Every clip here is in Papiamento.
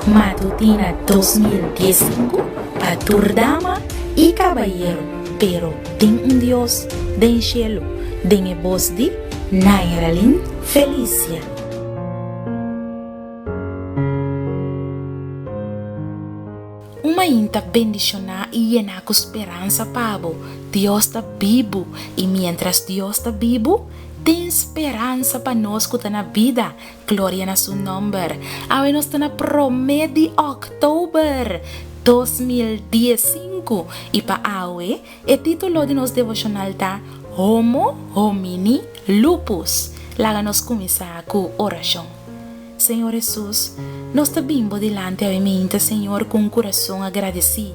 Matutina 2015 pa tur dama i kabayero, pero tin un Dios den shelu, den e bos di Nairalyn Felicia. Un mainta bendishoná i yená ku speransa pa bo. Dios ta bibu, i miéntras Dios ta bibu, tin speransa pa nos ku ta na bida. Gloria na su nòmber. Awe nos ta na promé di òktober 2015, i pa awe e título di nos devoshonal ta Homo Homini Lupus. Laga nos kuminsá ku orashon. Señor Hesus, nos ta bin bo dilanti awe meinta, Señor, ku un kurason agradesí.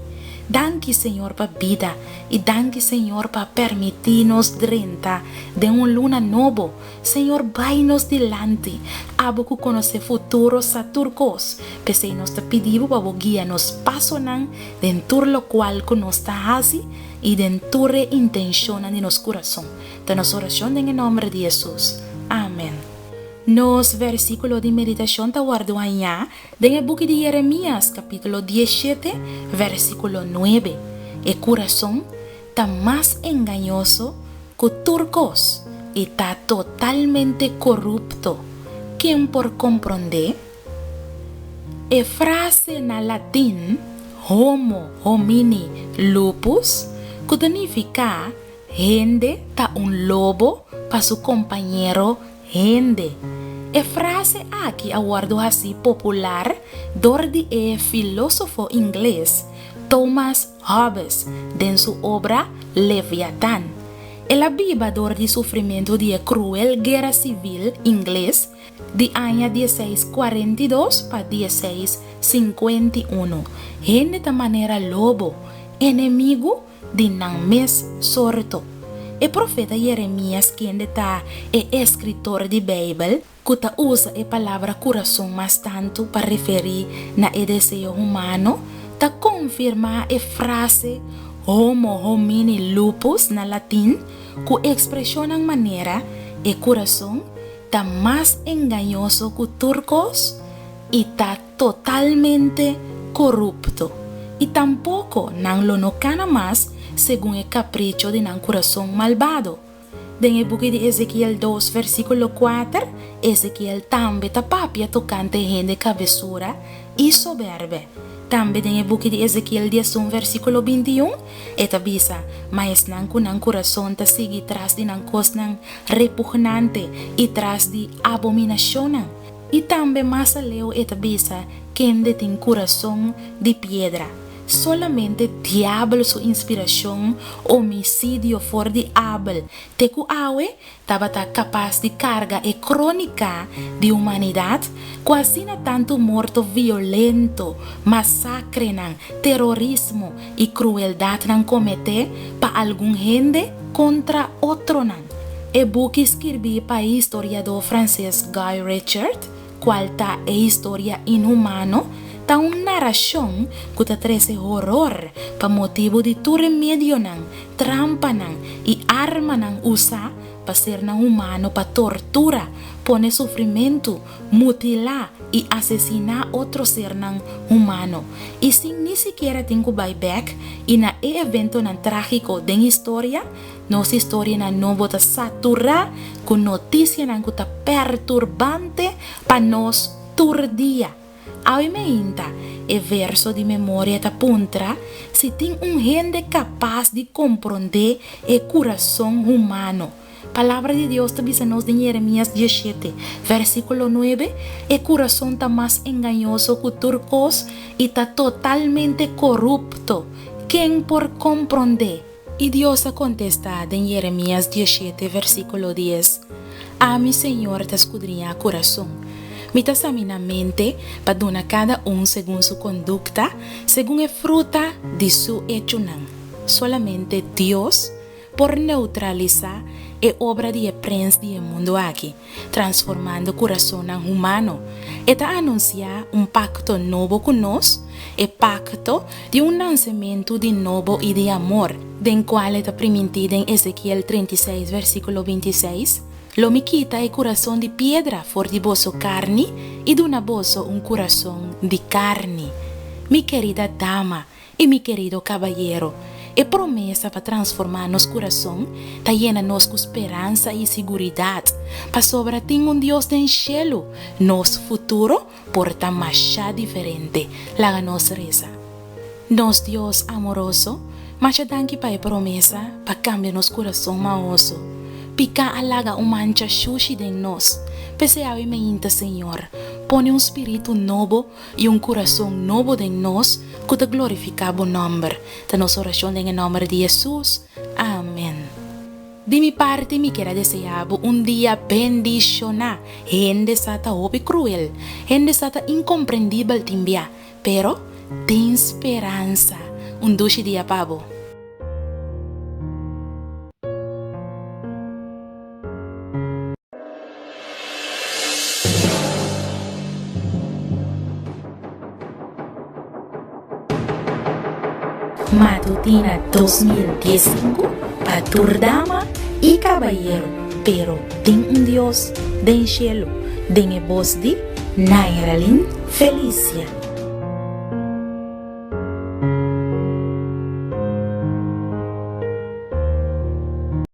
Danki, Señor, pa bida, i danki, Señor, pa permití nos drenta den un luna nobo. Señor, bai nos dilanti. Abo ku konosé futuro sa tur kos. P'esei nos ta pidi bo pa bo guia nos pasonan den tur lokual ku nos ta hasi i den tur e intenshonnan di nos kurason. Ta nos orashon den e nòmber di Hesus. Amen. Nos versíkulo di meditashon ta wòrdu hañá den e buki di Jeremias, kapítulo diesshete, versíkulo nuebe. E kurason ta mas engañoso ku tur kos i ta totalmente korupto. Ken por komprondé? E frase na latin homo homini lupus, ku ta nifiká Hende ta un lobo pa su kompañero hende. E frase aki a wòrdu hasí popular dor di e filósofo ingles Thomas Hobbes den su obra Leviathan. El a biba dor di sufrimentu di e kruel Guera Sivil Ingles di aña dieseis kuarenta i dos pa dieseis sinkuenta i unu. Hende ta manera lobo, enemigu di nan mes sorto. E profeta Jeremias kende ta e eskritor di Beibel ku ta usa e palabra kurason mas tantu pa referí na e deseo humano, ta konfirmá e frase homo homini lupus na latin ku ekspreshonnan manera e kurason ta mas engañoso ku tur kos i ta totalmente korupto, i tampoko nan lo no kana mas segun e kapricho di nan kurason malbado. Den e buki di Ezekiel dos versíkulo kuater, Ezekiel tambe ta papia tokante hende kabesura i sobèrbè. Tambe den e buki di Ezekiel diesun versíkulo bintiun, e ta bisa, Ma esnan ku nan kurason ta sigui tras di nan kosnan repugnante i tras di abominashonnan, I tambe mas aleu e ta bisa kende tin kurason di piedra. Solamente diabel su inspirashon homicidio for di Abel te ku awe tabata kapas di karga e kronika di humanidat ku asina tantu morto violento, masakrenan, terorismo i krueldatnan kometé pa algun hende kontra otronan. E buki skirbí pa e historiadó franses Guy Richard, kual ta E Historia Inhumano, ta un narashon ku ta trese horor pa motibu di tur e medionan, trampanan i armanan usá pa sernan humano pa tortura, pone sufrimentu, mutilá i asesiná otro sernan humano, i sin ni sikiera tin ku bai bèk i na e eventonan trágiko den historia. Nos historianan nobo ta saturá ku notisianan ku ta perturbante pa nos tur dia. Awe meinta, e verso di memoria ta puntra si tin un hende kapas di komprondé e kurason humano. Palabra di Dios ta bisa nos den Jeremias diesshete, versíkulo nuebe, E kurason ta mas engañoso ku tur kos i ta totalmente korupto. Ken por komprondé? I Dios a kontestá den Jeremias diesshete versíkulo dies, Ami, Señor, ta skudriñá kurason. Mi ta saminá mente pa duna kada un segun su kondukta, segun e fruta di su echunan. Solamente Dios por neutralisá e obra di e prens di e mundu aki, transformando kurasonnan humano. E ta anunsiá un pakto nobo ku nos, e pakto di un nansementu di nobo i di amor, den kual e ta primintí den Ezekiel 36 versíkulo 26, Lo mi kita e kurason di piedra for di boso karni i duna boso un kurason di karni. Mi kerida dama i mi kerido kabayero, e promesa pa transformá nos kurason ta yena nos ku speransa i siguridat, pasobra tin un Dios den shelu, nos futuro por ta masha diferente. Laga nos resa. Nos Dios amoroso, masha danki pa e promesa pa kambia nos kurason maoso. Piká a laga un mancha shushi den nos. P'esei awe meinta, Señor, pone un spiritu nobo i un kurason nobo den nos ku ta glorifiká bo nòmber. Ta nos orashon den e nòmber di Hesus. Amen. Di mi parti mi kier a deseá bo un dia bendishoná. Hende sa ta hopi kruel, hende sa ta inkomprendibel tin bia, pero tin speransa. Un dushi dia pa bo. Matutina 2015 pa tur dama y cabayero, pero tin un Dios den cielo, den e bos di Nairalyn Felicia.